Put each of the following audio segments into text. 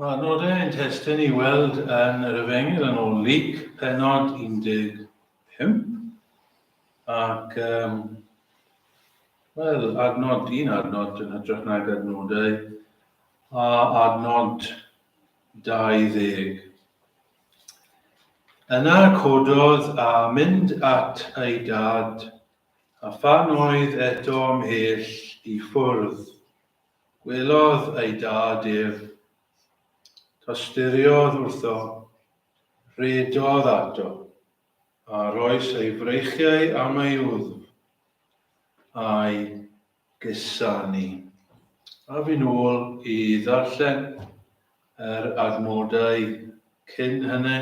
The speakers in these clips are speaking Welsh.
Mae adnodau ein testun i weld yn yr Efengyl yn ôl Luc, pennod 15, ac, um, wel, adnod, un adnod yn hytrach nag adnodau, a adnod 20. Yna cododd a mynd at ei dad, a phan oedd eto ymhell i ffwrdd, Gwelodd ei dad ef, tosturiodd wrtho, rhedodd ato, a rhoes ei freichiau am ei wddf, a'i gusanu. A fi'n ôl i ddarllen yr adnodau cyn hynny.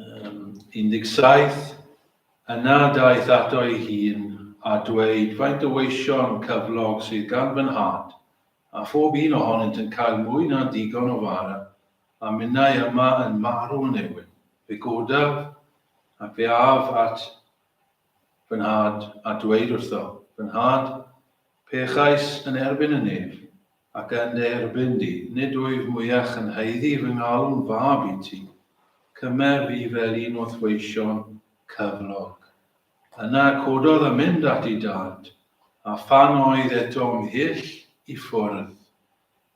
Um, 17. Yna daeth ato ei hun a dweud, Faint o weision cyflog sydd gan fy nhad, a phob un ohonynt yn cael mwy na digon o fara, a minnau yma yn marw yn newyn. Fe godaf ac fe af at fy nhad a dweud wrtho, Fy nhad, pechais yn erbyn y nef, ac yn dy erbyn di, nid wyf mwyach yn haeddu fy ngalw'n fab i ti, cymer fi fel un o'th weision cyflog. Yna cododd a mynd at ei dad, a phan oedd eto ymhell i ffwrdd,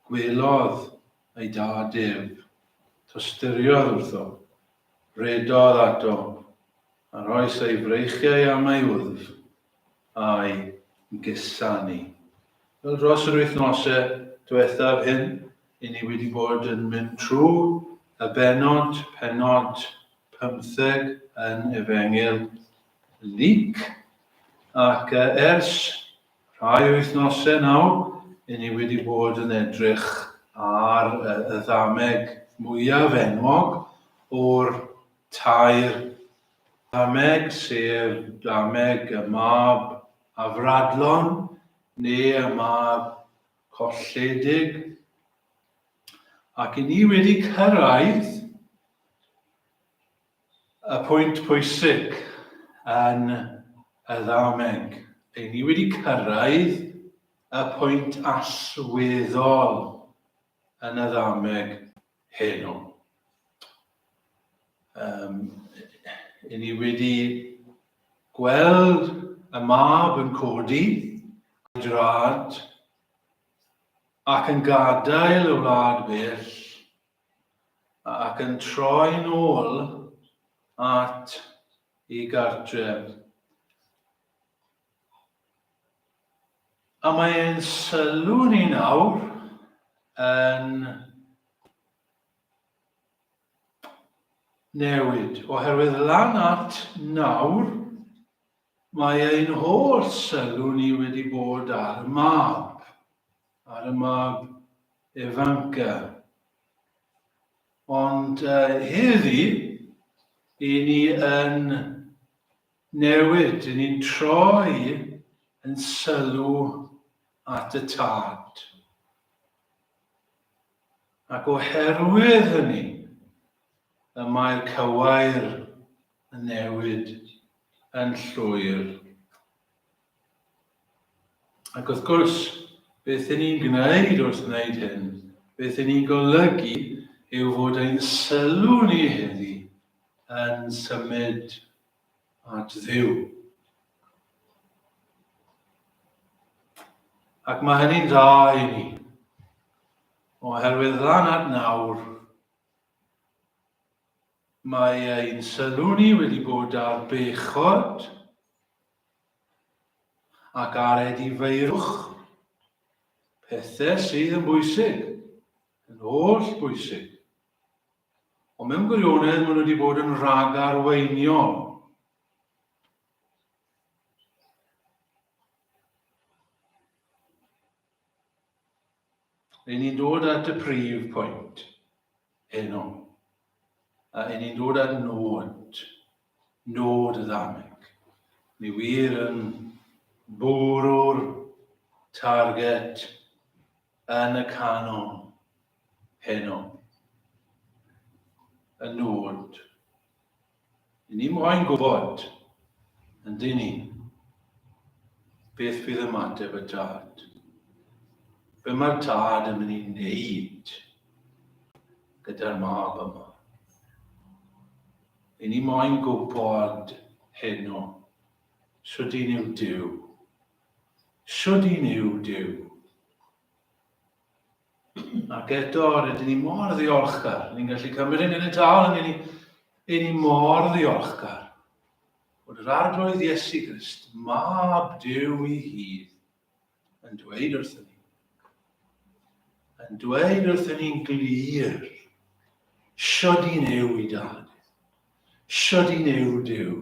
gwelodd ei dad ef, tosturiodd wrtho, rhedodd ato, a rhoes ei freichiau am ei wddf, a'i gusanu. Wel, dros yr wythnosau diwethaf hyn, i ni wedi bod yn mynd trwy y bennod, pennod 15 yn Efengyl Luc, ac ers rhai wythnosau nawr, i ni wedi bod yn edrych ar y ddameg mwyaf enwog o'r tair Dameg, sef dameg y mab afradlon neu y mab colledig, ac i ni wedi cyrraedd y pwynt pwysig yn y ddameg. I ni wedi cyrraedd y pwynt allweddol yn y ddameg heno. Um, I ni wedi gweld y mab yn codi ei drad ac yn gadael y wlad bell ac yn troi'n ôl at ei gartref. A mae ein sylw ni nawr yn newid, oherwydd lan at nawr, mae ein holl sylw ni wedi bod ar y mab, ar y mab ifanca. Ond uh, heddi, i ni yn Newid, dyn ni'n troi yn sylw at y Tad. Ac oherwydd hynny, y mae'r cywair yn newid yn llwyr. Ac wrth gwrs, beth y'n ni'n gwneud wrth wneud hyn, beth y'n ni'n golygu yw fod ein sylw ni heddi yn symud at Dduw. Ac mae hynny'n dda i ni, oherwydd lan at nawr, mae ein sylw ni wedi bod ar bechod ac ar edifeirwch, pethau sydd yn bwysig, yn holl bwysig. Ond mewn gwirionedd, maen nhw wedi bod yn rhagarweiniol. Ry'n ni'n dod at y prif pwynt heno. A ry'n ni'n dod at nod, nod y ddameg. Ni wir yn bwrw'r target yn y canol heno. Y nod. I ni moyn gwybod, yndyn ni, beth fydd ymateb y tad. Be mae'r tad yn mynd i wneud gyda'r mab yma? I ni moyn gwybod heno, shwd un yw Duw? Shwd un yw Duw? Ac eto, rydyn ni mor ddiolchgar. Ni'n gallu cymryd yn ganiataol, yn ni, i ni mor ddiolchgar bod yr Arglwydd Iesu Grist, mab Duw ei hun, yn dweud wrthyn ni, yn dweud wrthyn ni'n glir, siod i'n yw i dad, siod i'n yw Duw.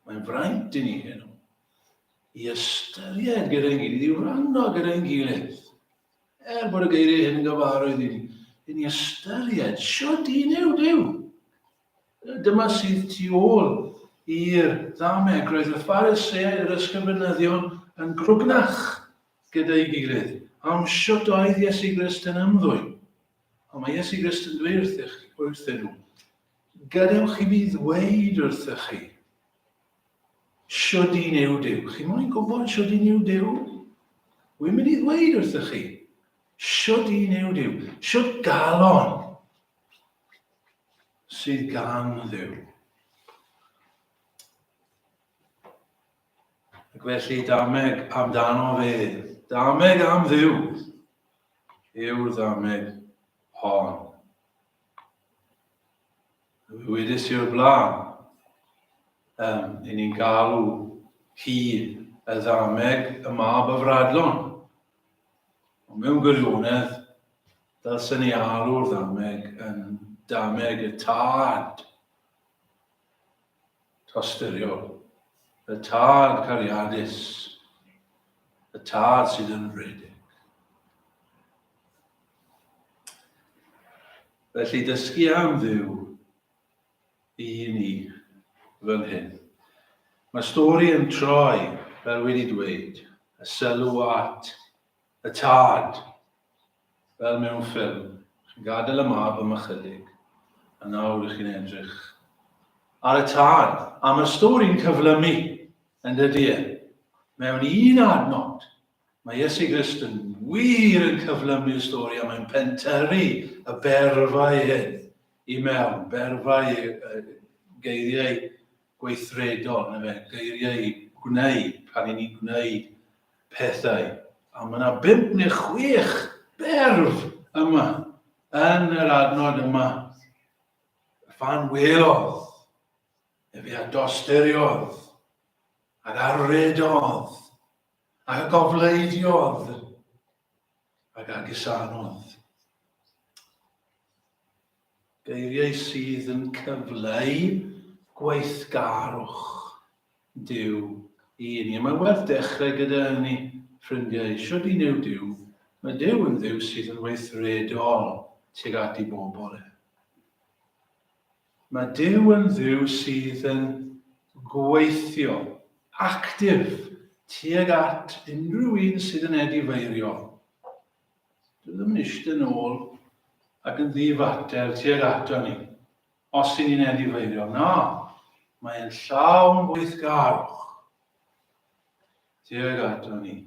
Mae'n fraint i ni heno i ystyried gyda'n gilydd, i wrando gyda'n gilydd. Er bod y geiriau hyn yn gyfarwydd i ni, i ni ystyried siod i'n yw Duw. Dyma sydd tu ôl i'r ddameg. Roedd y Phariseaid a'r ysgrifenyddion yn grwgnach gyda'i gilydd am shwt oedd Iesu Grist yn ymddwyn. Ond mae Iesu Grist yn dweud wrthych, wrthyn nhw, gadewch i fi ddweud wrthych chi, shwt un yw Duw. Chi moyn gwybod shwt un yw Duw? Wy'n mynd i ddweud wrthych chi, shwt un yw Duw, shwt galon sydd gan Dduw. Ac felly dameg amdano fe, dameg am Dduw, yw'r ddameg hon. Fe wedys i o'r blaen, um, i ni'n galw hi y ddameg y mab y fradlon. Ond mewn gwirionedd, Dylsen ni alw'r ddameg yn dameg y tad tosturiol, y tad cariadus, y tad sydd yn rhedeg. Felly dysgu am Dduw i ni fel hyn. Mae stori yn troi, fel wedi dweud, y sylw at y tad, fel mewn ffilm, chi'n gadael y mab am ychydig, a nawr ych chi'n edrych ar y tad. A mae'r stori'n cyflymu, yn dydy e? Mewn un adnod, mae Iesu Grist yn wir yn cyflymu'r stori a mae'n pentyrru y berfau hyn i mewn, berfau geiriau gweithredol, na fe, geiriau gwneud, pan i ni'n gwneud pethau. A mae yna bump neu chwech berf yma, yn yr adnod yma. Fan welodd, efe a dosteriodd, ac a redodd, ac a gofleidiodd, ac a gusanodd. Geiriau sydd yn cyfleu gweithgarwch Duw i ni. A mae'n werth dechrau gyda hynny, ffrindiau. Shwt un yw Duw? Mae Duw yn Dduw sydd yn weithredol tuag at ei bobl e. Mae Duw yn Dduw sydd yn gweithio, actif, tuag at unrhyw un sydd yn edifeiriol. Dwi ddim yn eistedd nôl ac yn ddifater tuag ato ni, os y'n ni'n edifeirio. Na, mae'n llawn gweithgarwch tuag ato ni.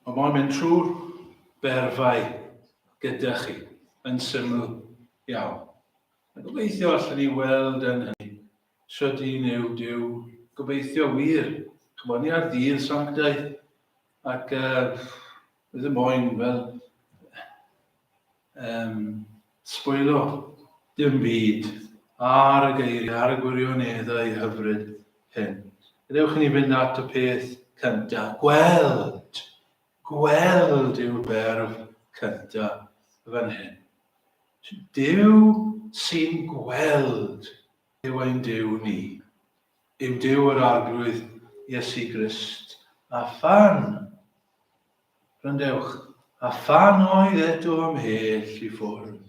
Mae moyn mynd trwy'r berfau gyda chi yn syml iawn. A gobeithio allan ni weld yn hynny Shwt un yw Duw? Gobeithio wir. Ch'mod, ni ar ddydd sanctaidd ac uh, ddim moyn fel um, sbwylo dim byd ar y geiriau, ar y gwirioneddau hyfryd hyn. Gadewch i ni fynd at y peth cyntaf. Gweld! Gweld yw'r berf cyntaf fan hyn. Duw sy'n gweld yw ein Duw ni, yw Duw yr Arglwydd Iesu Grist. A phan, gwrandewch, a phan oedd eto ymhell i ffwrdd,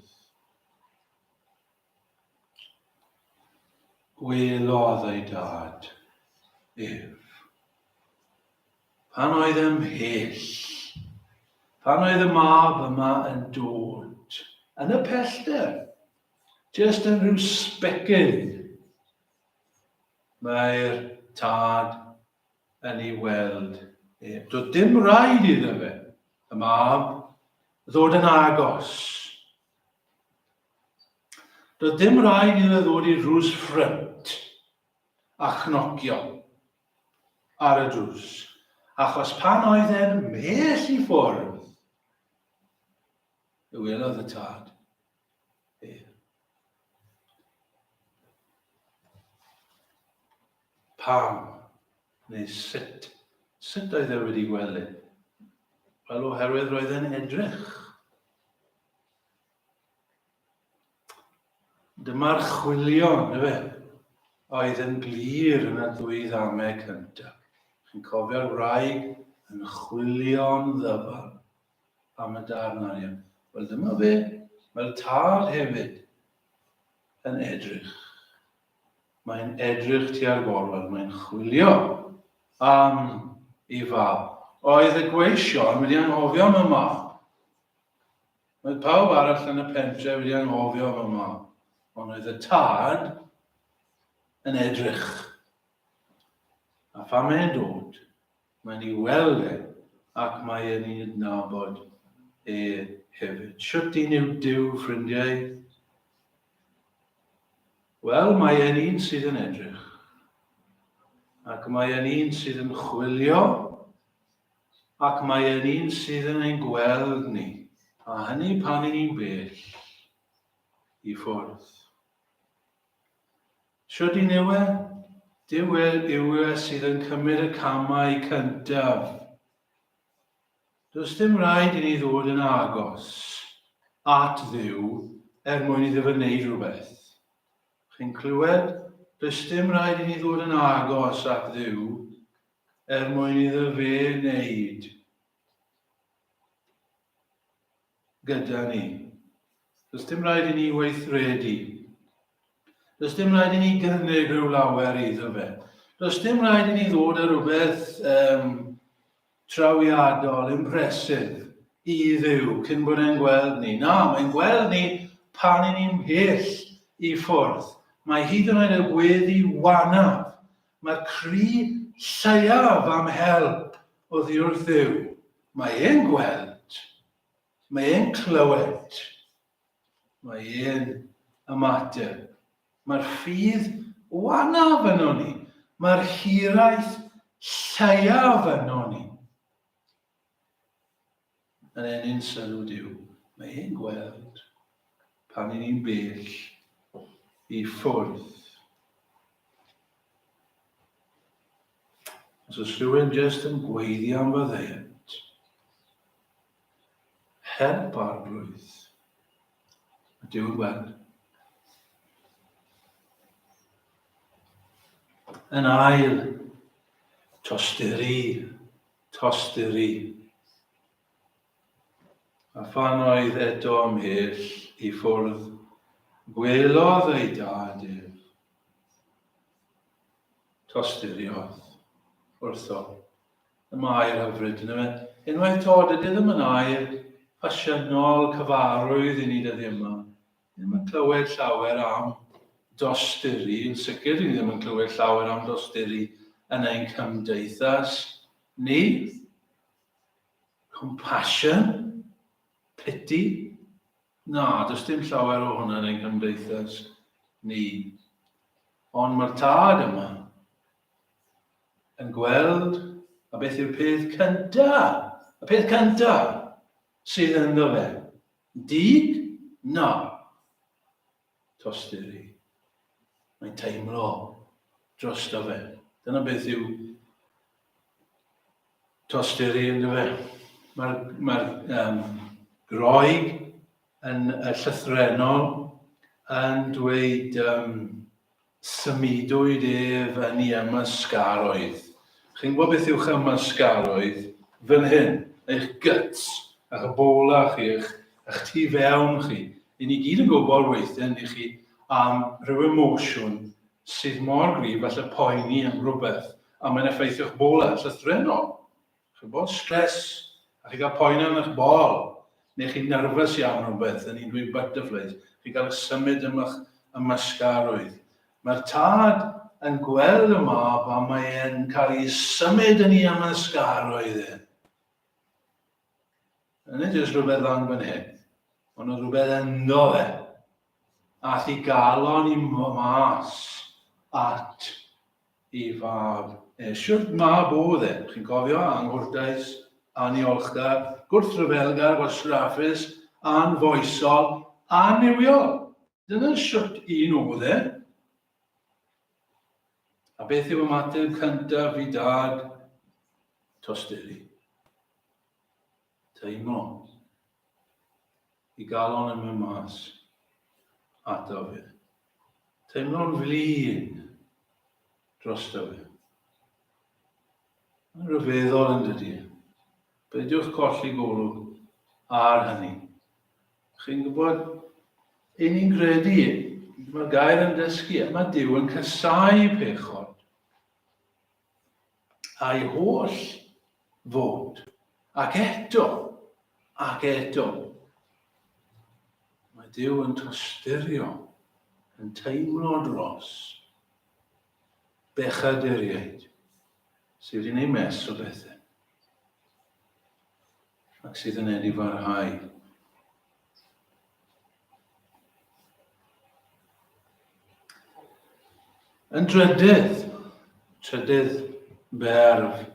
gwelodd ei dad ef. Pan oedd ymhell, pan oedd y mab yma yn dod, yn y pellter, jyst yn rhyw sbecyn, mae'r tad yn ei weld E, doedd dim rhaid iddo fe, y mab, ddod yn agos. Doedd dim rhaid iddo ddod i drws ffrynt a chnocio ar y drws, achos pan oedd e'n mhell i ffwrdd, y welodd y tad e. Pam neu sut? Sut oedd e wedi gweld e? Wel, oherwydd roedd e'n edrych. Dyma'r chwilio, ynddo fe, oedd yn glir yn y ddwy ddameg cyntaf. Chi'n cofio'r wraig yn chwilio'n ddyfal am y darn arian. Wel, dyma fe, mae'r tad hefyd yn edrych. Mae'n edrych tua'r gorwel, mae'n chwilio am ei fab. Oedd y gweision wedi anghofio am y mab. Oedd pawb arall yn y pentre wedi anghofio am y mab, ond oedd y tad yn edrych. A phan mae'n dod, mae'n ei weld e, ac mae e'n ei adnabod e hefyd. Shwt un yw Duw, ffrindiau? Wel, mae e'n un sydd yn edrych. Ac mae e'n un sydd yn chwilio Ac mae e'n un sydd yn ein gweld ni, a hynny pan i ni'n bell i ffwrdd. Shwd un yw e? Duw e yw e sydd yn cymryd y camau cyntaf. Does dim rhaid i ni ddod yn agos at Dduw er mwyn iddo fe wneud rhywbeth. Chi'n clywed? Does dim rhaid i ni ddod yn agos at Dduw er mwyn iddo fe wneud gyda ni. Does dim rhaid i ni weithredu. Does dim rhaid i ni gynnig rhyw lawer iddo fe. Does dim rhaid i ni ddod â rhywbeth um, trawiadol, impressive i Dduw cyn bod e'n gweld ni. Na, mae'n gweld ni pan i ni'n mhell i ffwrdd. Mae hyd yn oed y gweddi wanaf Mae'r cri lleiaf am help oddi wrth Dduw. Mae e'n gweld. Mae e'n clywed. Mae e'n ymateb. Mae'r ffydd wanaf yno ni. Mae'r hiraeth lleiaf yno ni. Yn ennyn sylw Duw. Mae e'n gweld pan i ni'n bell i ffwrdd. Os oes rhywun jyst yn gweiddi am faddeuant, help arglwydd, mae Duw yn gweld. Yn ail, tosturi Tosturi. A phan oedd eto ymhell i ffwrdd, gwelodd ei dad ef. Tosturiodd wrtho. Y mae'r hyfryd, yna fe. Unwaith to, dydy ddim yn air ffasiynol cyfarwydd i ni dyddiau yma. Ni ddim yn clywed llawer am dosturi, yn sicr ni ddim yn clywed llawer am dosturi yn ein cymdeithas ni. Compassion? Pity? Na, does dim llawer o hwnna yn ein cymdeithas ni. Ond mae'r tad yma yn gweld, a beth yw'r peth cyntaf? Y peth cyntaf sydd ynddo fe Dig? Na. Tosturi. Mae'n teimlo drosto fe. Dyna beth yw tosturi ynddo fe. Mae'r mae um, Groeg yn y llythrenol yn dweud um, Symudwyd ef yn ei ymysgaroedd. Chi'n gwybod beth yw'ch ymysgaroedd? Fan hyn, eich guts, eich bola chi, eich, eich tu fewn chi. I ni gyd yn gwybod weithiau, ni chi, am rhyw emosiwn sydd mor gryf falle poeni am rhywbeth, a mae'n effeithio'ch bola, llythrennol. Ch'bod, stress, a chi gael poen yn eich bol, neu chi'n nervous iawn am rhywbeth, yn ni'n dweud butterflies, chi'n cael eich symud ym eich ymysgarwydd. Mae'r tad yn gweld y mab a mae e'n cael ei symud yn ei ymysgaroedd e. A nid jyst rhywbeth lan fan hyn, ond oedd rhywbeth ynddo fe. Ath i galon i mas at i fab e. Shwt mab oedd e? Chi'n cofio? Anghwrtais, aniolchgar, gwrthryfelgar, gwastraffus, anfoesol, annuwiol. Dyna shwt un oedd e. A beth yw ymateb cyntaf i dad tosturi? Teimlo. I galon yn mynd mas ato fe. Teimlo'n flin drosto fe. Mae'n rhyfeddol yn dydy. E? Peidiwch colli golwg ar hynny. Chi'n gwybod, ein ni'n credu, mae'r gair yn dysgu, mae Duw yn casau pechod. A'i holl fod. Ac eto, ac eto, mae Duw yn tosturio, yn teimlo dros bechaduriaid sydd wedi gwneud mess o bethau ac sydd yn edifarhau. Yn drydydd, trydydd berf,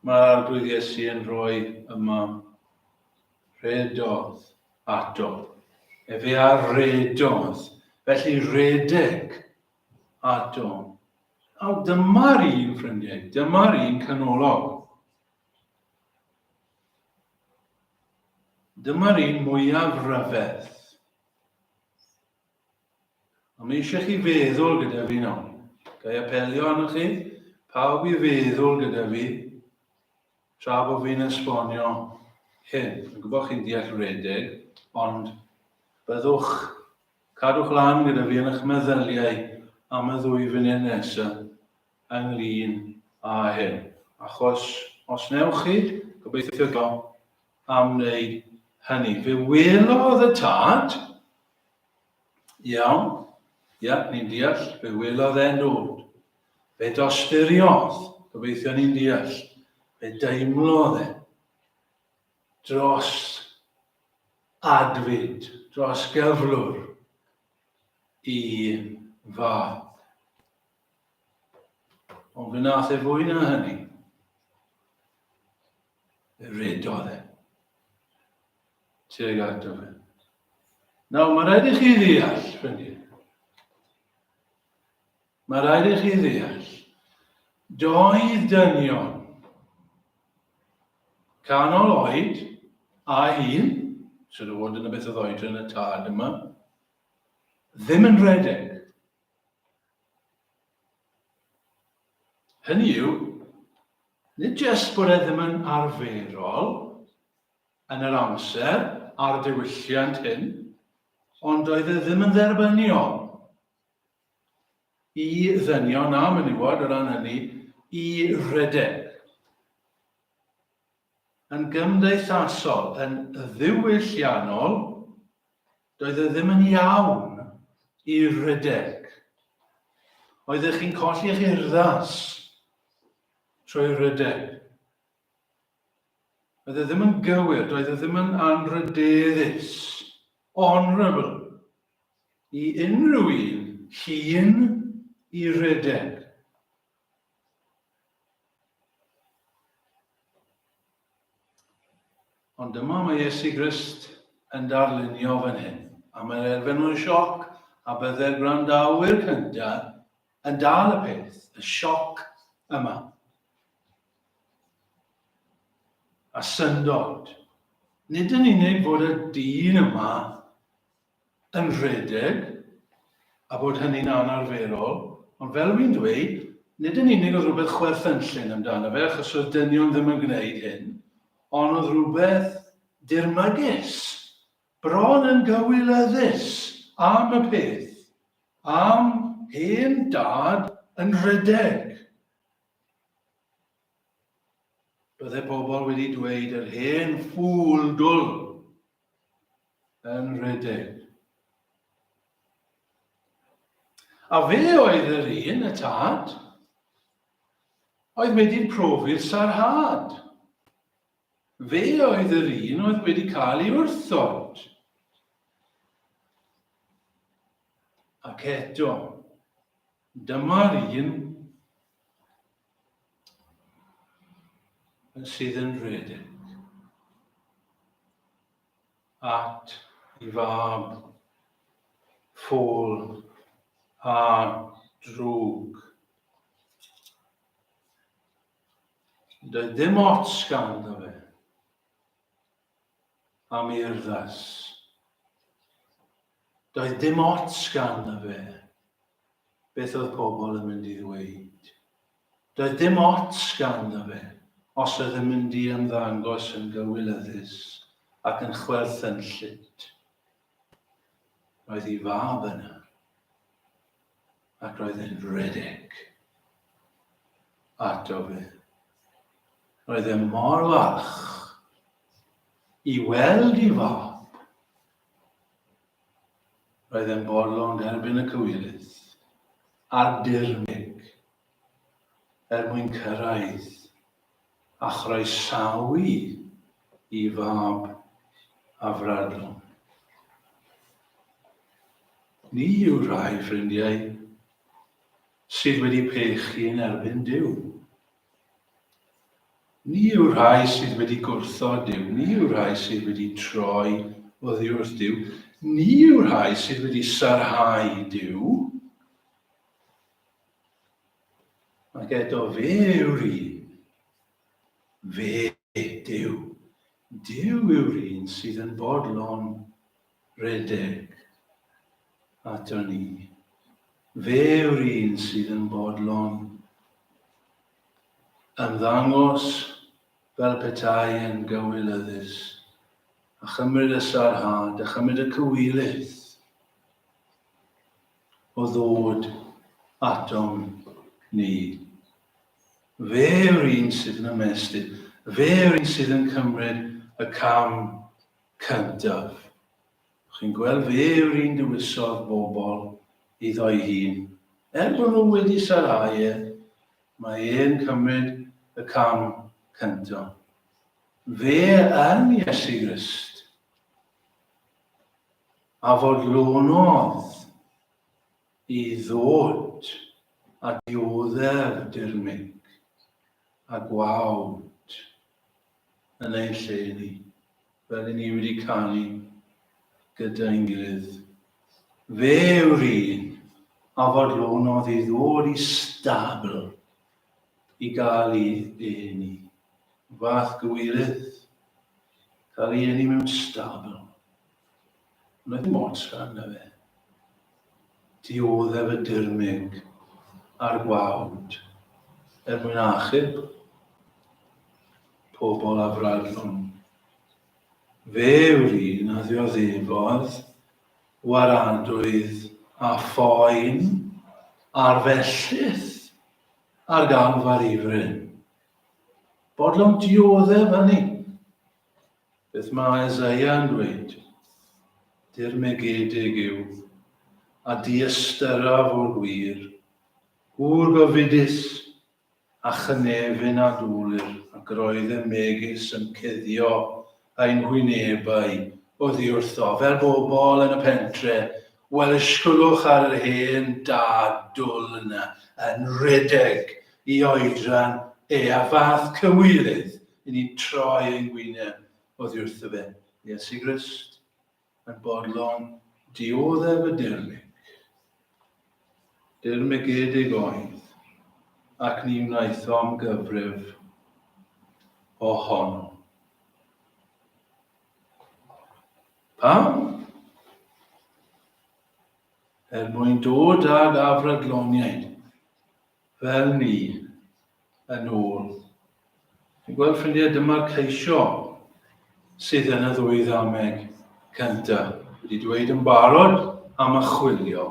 mae'r Arglwydd Iesu yn rhoi yma rhedodd ato. Efe a redodd, felly redeg ato. Nawr dyma'r un, ffrindiau, dyma'r un canolog. Dyma'r un mwyaf rhyfedd. Ond mae eisiau chi feddwl gyda fi nawr. Ga i apelio arnoch chi? Pawb i feddwl gyda fi tra bod fi'n esbonio hyn. Dwi'n gwybod chi'n deall redeg, ond byddwch, cadwch lan gyda fi yn eich meddyliau am y ddwy funud nesaf ynglyn â hyn. Achos os newch chi, gobeithio go am wneud hynny. Fe welodd y tad, Iawn. Ia, ni'n deall. Fe welodd e'n dod. Fe dosturiodd. Gobeithio ni'n deall. Fe deimlodd e dros adfyd, dros gyflwr i fab. Ond fe nath e fwy na hynny. Fe redodd e. Tuag ato fe. Nawr, mae rhaid i chi ddeall, ffrindiau. Mae rhaid i chi ddeall. Doedd dynion canol oed a hun, sydd o fod yn y beth oedd oedran y tad yma, ddim yn rhedeg. Hynny yw, nid jyst bod e ddim yn arferol, yn yr amser a'r diwylliant hyn, ond doedd e ddim yn dderbyniol i ddynion a menywod o ran hynny i redeg. Yn gymdeithasol, yn ddiwylliannol, doedd e ddim yn iawn i redeg. Oeddech chi'n colli eich urddas trwy redeg. Doedd e ddim yn gywir, doedd e ddim yn anrhydeddus, honourable, i unrhyw un hŷn i redeg. Ond dyma mae Iesu Grist yn darlunio fan hyn, a mae'r elfen o'n sioc, a bydde'r gwrandawyr cyntaf yn dal y peth, y sioc yma. A syndod. Nid yn unig fod y dyn yma yn rhedeg, a bod hynny'n anarferol, ond fel fi'n dweud, nid yn unig oedd rhywbeth chwerthynllun amdano fe, achos oedd dynion ddim yn gwneud hyn, ond oedd rhywbeth dirmygus, bron yn gywilyddus am y peth, am hen dad yn rhedeg. Bydde pobl wedi dweud yr hen ffŵl dwl yn rhedeg. A fe oedd yr un, y tad, oedd wedi profi'r sarhad. Fe oedd yr un oedd wedi cael ei wrthod. Ac eto, dyma'r un sydd yn rhedeg at ei fab ffôl a drwg. Doedd dim ots ganddo fe am ei urddas. Doedd dim ots ganddo fe beth oedd pobl yn mynd i ddweud. Doedd dim ots ganddo fe os oedd yn mynd i ymddangos yn gywilyddus ac yn chwerthynllyd. Roedd ei fab yna, ac roedd e'n rhedeg ato fe. Roedd e mor falch i weld ei fab. Roedd e'n bodlon derbyn y cywilydd a'r dirmyg er mwyn cyrraedd a chroesawu i fab afradlon. Ni yw rhai, ffrindiau, sydd wedi pechu yn erbyn Duw. Ni yw rhai sydd wedi gwrthod Duw. Ni yw rhai sydd wedi troi oddi wrth Duw. Ni yw rhai sydd wedi sarhau Duw. Ac eto fe yw'r un. Fe, Duw. Duw yw'r un sydd yn bodlon redeg ato ni. Fe yw'r un sydd yn bodlon ymddangos fel petai yn gywilyddus, a chymryd y sarhad, a chymryd y cywilydd o ddod atom ni. Fe yw'r un sydd yn ymestyn, fe yw'r un sydd yn cymryd y cam cyntaf. Chi'n gweld, fe yw'r un dewisodd bobl iddo'i hun. Er bod nhw wedi sarhau e, mae e'n cymryd y cam cyntaf. Fe yn Iesu Grist a fodlonodd i ddod a dioddef dirmyg a gwawd yn ein lle ni, fel i ni wedi canu gyda'n gilydd. Fe yw'r un a fodlonodd i ddod i stabl i gael ei eni. Fath gywilydd, cael ei eni mewn stabl. Ond oedd dim ots gan fe. Dioddef y dirmyg a'r gwawd er mwyn achub pobl afradlon. Fe yw'r un a ddioddefodd waradwydd a phoen a'r felltith ar Galfar i fryn. Bodlon dioddef hynny. Beth mae Isaiah yn dweud? Dirmygedig yw, a diystyraf o'r gwir, gŵr gofidus, a chynefin a dwlir, ac yr oeddem megis yn cuddio ein hwynebau oddi wrtho, fel bobl yn y pentre, wel ysgwylwch ar yr hen dad dwl yna, yn rhedeg i oedran e, a fath cywilydd i ni'n troi ein gwyneb oddi wrtho fe. Iesu Grist yn bodlon dioddef y dirmyg. Dirmygedig oedd, ac ni wnaethom gyfrif ohono. Pam? Er mwyn dod ag afradloniaid fel ni yn ôl. Chi'n gweld ffrindiau, dyma'r ceisio sydd yn y ddwy ddameg cyntaf. Wedi dweud yn barod am y chwilio,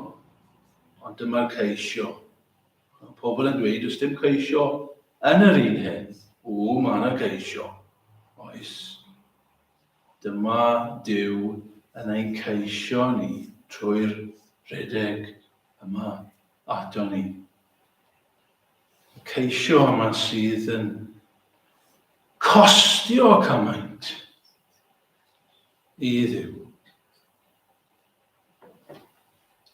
ond dyma'r ceisio. Mae pobl yn dweud, does dim ceisio yn yr un hyn. O, mae yna geisio. Oes. Dyma Duw yn ein ceisio ni trwy'r rhedeg yma. ato ni. Y ceisio yma sydd yn costio cymaint i Dduw.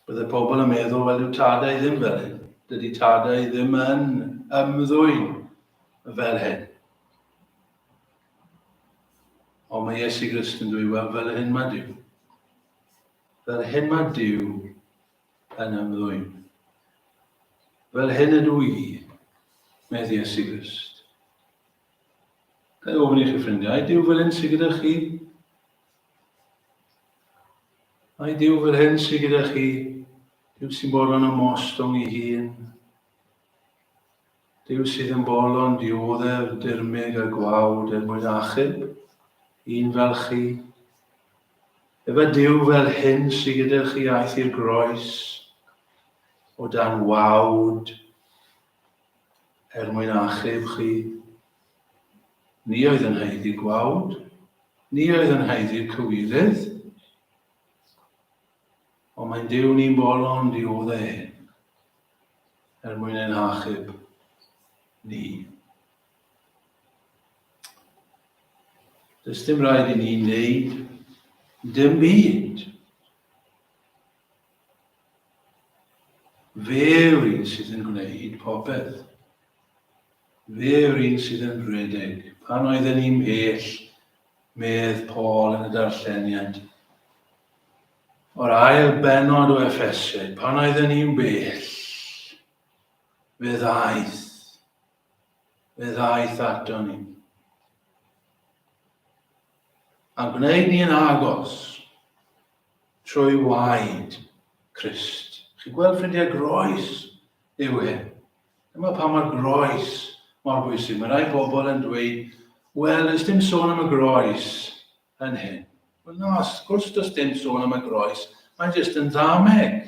Bydde pobl yn meddwl, wel, dyw tadau ddim fel hyn. Dydy tadau ddim yn ymddwyn fel hyn. Ond mae Iesu Grist yn dweud, wel, fel hyn mae Duw. Fel hyn mae Duw yn ymddwyn. Fel hyn ydw i, medd Iesu Grist. Ga i ofyn i chi ffrindiau, ai Duw fel hyn sydd gyda chi? Ai Duw fel hyn sydd gyda chi? Duw sy'n bolon ymostwng i hun. Duw sydd yn bolon dioddef dirmyg a gwawd er mwyn achub un fel chi. Efe Duw fel hyn sydd gyda chi aeth i'r groes o dan wawd er mwyn achub chi. Ni oedd yn haeddu gwawd, ni oedd yn haeddu cywilydd, ond mae'n Duw ni'n bolon diodde hyn er mwyn ein hachub ni. Does dim rhaid i ni wneud dim byd. Fe yw'r un sydd yn gwneud popeth. Fe yw'r un sydd yn rhedeg. Pan oedden ni'n mhell, medd Paul yn y darlleniad, o'r ail bennod o Effesiaid, pan oedden ni'n bell, fe ddaeth, fe ddaeth ato ni. A gwneud ni yn agos trwy waed Crist. Chi'n gweld ffrindiau groes yw hyn. Dyma pa mae'r groes mor bwysig. Mae rai bobl yn dweud, wel, does dim sôn am y groes yn hyn. Wel na, wrth gwrs does dim sôn am y groes, mae'n jyst yn ddameg.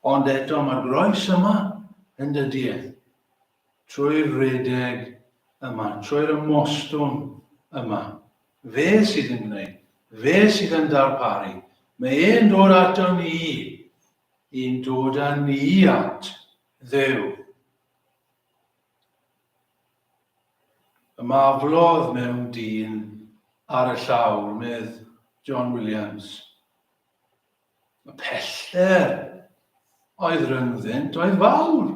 Ond eto mae'r groes yma yn dydy e. Trwy'r rhedeg yma, trwy'r ymostwng yma. Fe sydd yn gwneud, fe sydd yn darparu. Mae e'n dod ato ni, i'n dod â ni at Dduw. Ymaflodd mewn dyn ar y llawr, medd John Williams. Y pellter oedd rhyngddynt oedd fawr.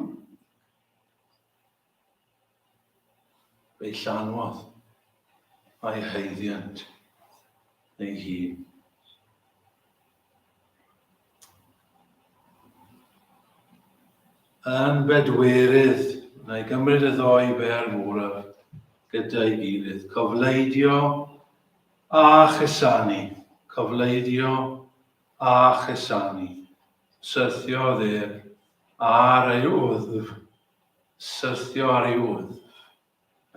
Fe'i llanwodd a'i haeddiant ei hun. Yn bedwerydd, wna i gymryd y ddoi ber fwraf gyda'i gilydd, cofleidio a chusanu, cofleidio a chusanu, syrthiodd ef ar ei wddf Syrthio ar ei wddf.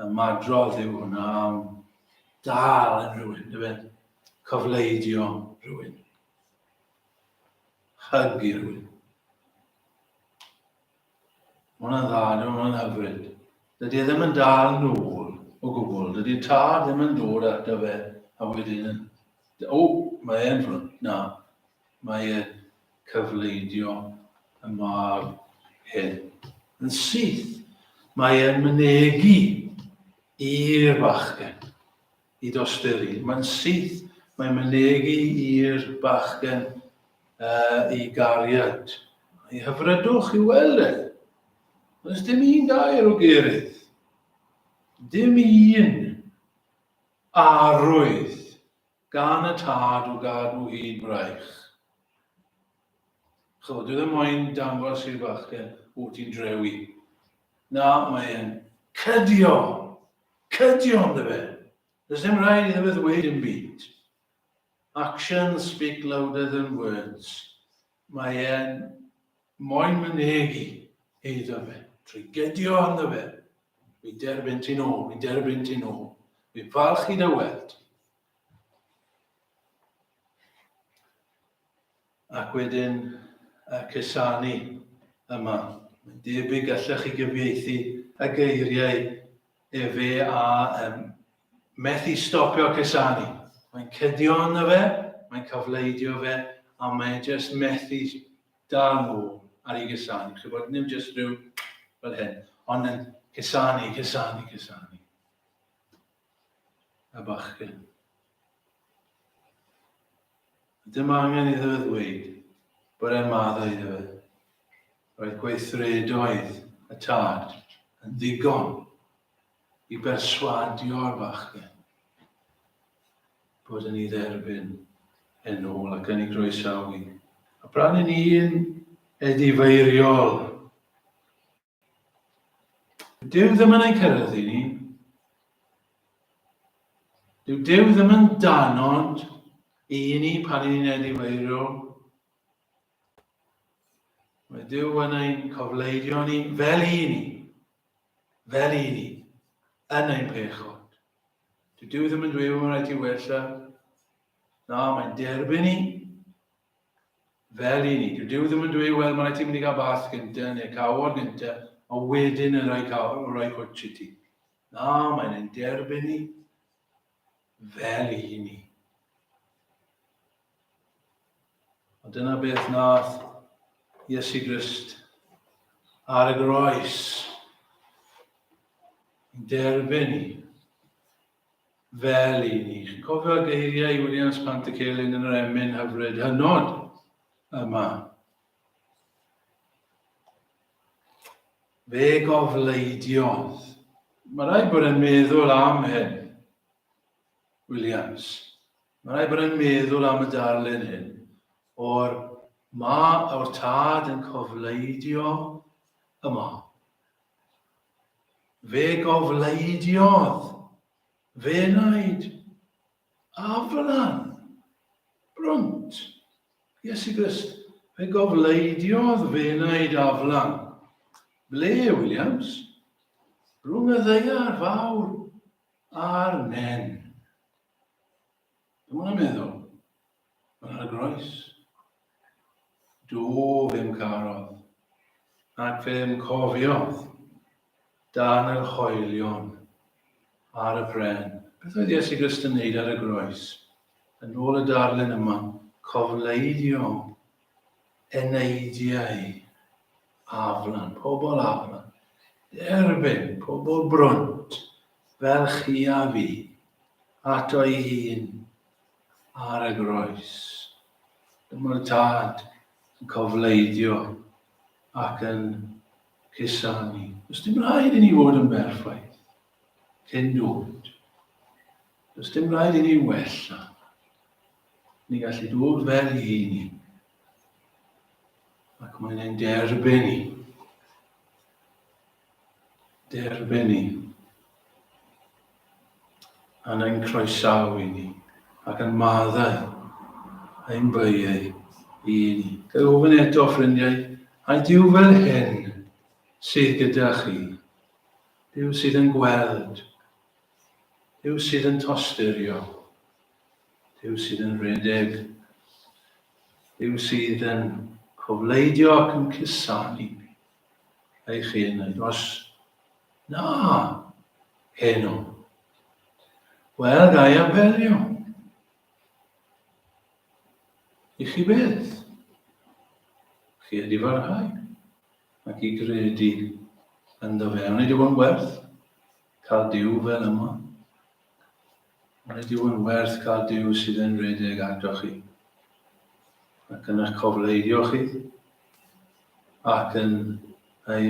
Ymadrodd yw hwnna am dal yn rhywun, dyfe? Cofleidio rhywun. Hug i rhywun. Mae hwnna'n dda, dyma hwnna'n hyfryd. Dydy e ddim yn dal nôl o gwbl. Dydy tad ddim yn dod ato fe a wedyn yn... O, mae e'n ffrwnt. Na, Mae e'n cyfleidio y mab hyn. Yn syth, mae e'n mynegi i'r bachgen i dosturi. Mae'n syth, mae'n mynegi i'r bachgen uh, i gariad. Ei hyfrydwch i weld e. Does dim un gair o gerydd. Dim un arwydd Gan y tad o gadw hyd braich. Chymod, dwi ddim moyn dangos i'r bachgen, o, ti'n drewi. Na, mae e'n cydio. Cydio, ynddo fe. Does dim rhaid iddo fe ddweud dim byd. Actions speak louder than words. Mae e'n moyn mynegi iddo fe. Trwy gydio ynddo fe. Fi derbyn ti'n ôl, fi derbyn ti'n ôl. Fi falch i dy weld. Ac wedyn y cusanu yma. Mae'n debyg gallech chi gyfieithu y geiriau efe a um, methu stopio cusanu. Mae'n cydio ynddo fe, mae'n cyfleidio fe, a mae'n just methu dal nôl. ar ei gusanu. Chi'n bod, ddim jyst rhyw fel hyn, ond yn cusanu, cusanu, cusanu. Y bachgen. Dim angen iddo fe ddweud bod e'n maddau iddo fe. Roedd gweithredoedd y tad yn ddigon i berswadio'r bachgen bod yn ei dderbyn yn ôl ac yn ei groesawu. A bran yn un edifeiriol. Dyw ddim yn ein cyrraedd i ni. Dyw Duw ddim yn danod i ni pan i ni'n edifeiriol. Mae Duw yn ein cofleidio ni fel i ni. Fel i ni. Yn ein pechod. Dyw Duw ddim yn dweud bod mae'n rhaid i wella. Na, mae'n derbyn ni. Fel i ni. Dyw Duw ddim yn dweud, wel, mae'n rhaid ti mynd i gael bath gyntaf neu cawod gyntaf, a wedyn yn rhoi, rhoi cwtsh i ti. Na, mae'n ein derbyn ni fel i ni. A dyna beth nath Iesu Grist ar y groes. Yn derbyn ni fel i ni. Chi'n cofio geiriau Williams Pantycelyn yn yr emyn hyfryd hynod yma? Fe gofleidiodd. Mae rhaid bod e'n meddwl am hyn, Williams. Mae rhaid bod e'n meddwl am y darlun hyn o'r ma o'r tad yn cofleidio y mab. Fe gofleidiodd fe wnaed aflan brwnt. Iesu Grist, fe gofleidiodd fe wnaed aflan. Ble, Williams? Rhwng y ddaear fawr a'r nen. Be mae'n meddwl? Mae'n ar y groes. Do, fe'm carodd, ac fe'm cofiodd dan yr hoelion ar y pren. Beth oedd Iesu Grist yn neud ar y groes? Yn ôl y darlun yma, cofleidio eneidiau aflan, pobl aflan, derbyn pobl brwnt fel chi a fi, ato ei hun ar y groes. Dyma'r tad yn cofleidio ac yn cusanu. Does dim rhaid i ni fod yn berffaith cyn dod. Does dim rhaid i ni wella. Ni gallu dod fel i ni. Ac mae'n ein derbyn ni. Derbyn ni. Yn ein croesawu ni ac yn maddau ein beiau i ni. Gael ofyn eto, ffrindiau, ai Duw fel hyn sydd gyda chi? Duw sydd yn gweld, Duw sydd yn tosturio, Duw sydd yn rhedeg, Duw sydd yn cofleidio ac yn cusanu eich hun os na heno. Wel, ga i apelio. I chi beth? Chi ydi farhau ac i gredu ynddo fe. Onid yw yn werth cael Duw fel yma? Onid yw yn werth cael Duw sydd yn rhedeg atoch chi ac yn eich cofleidio chi ac yn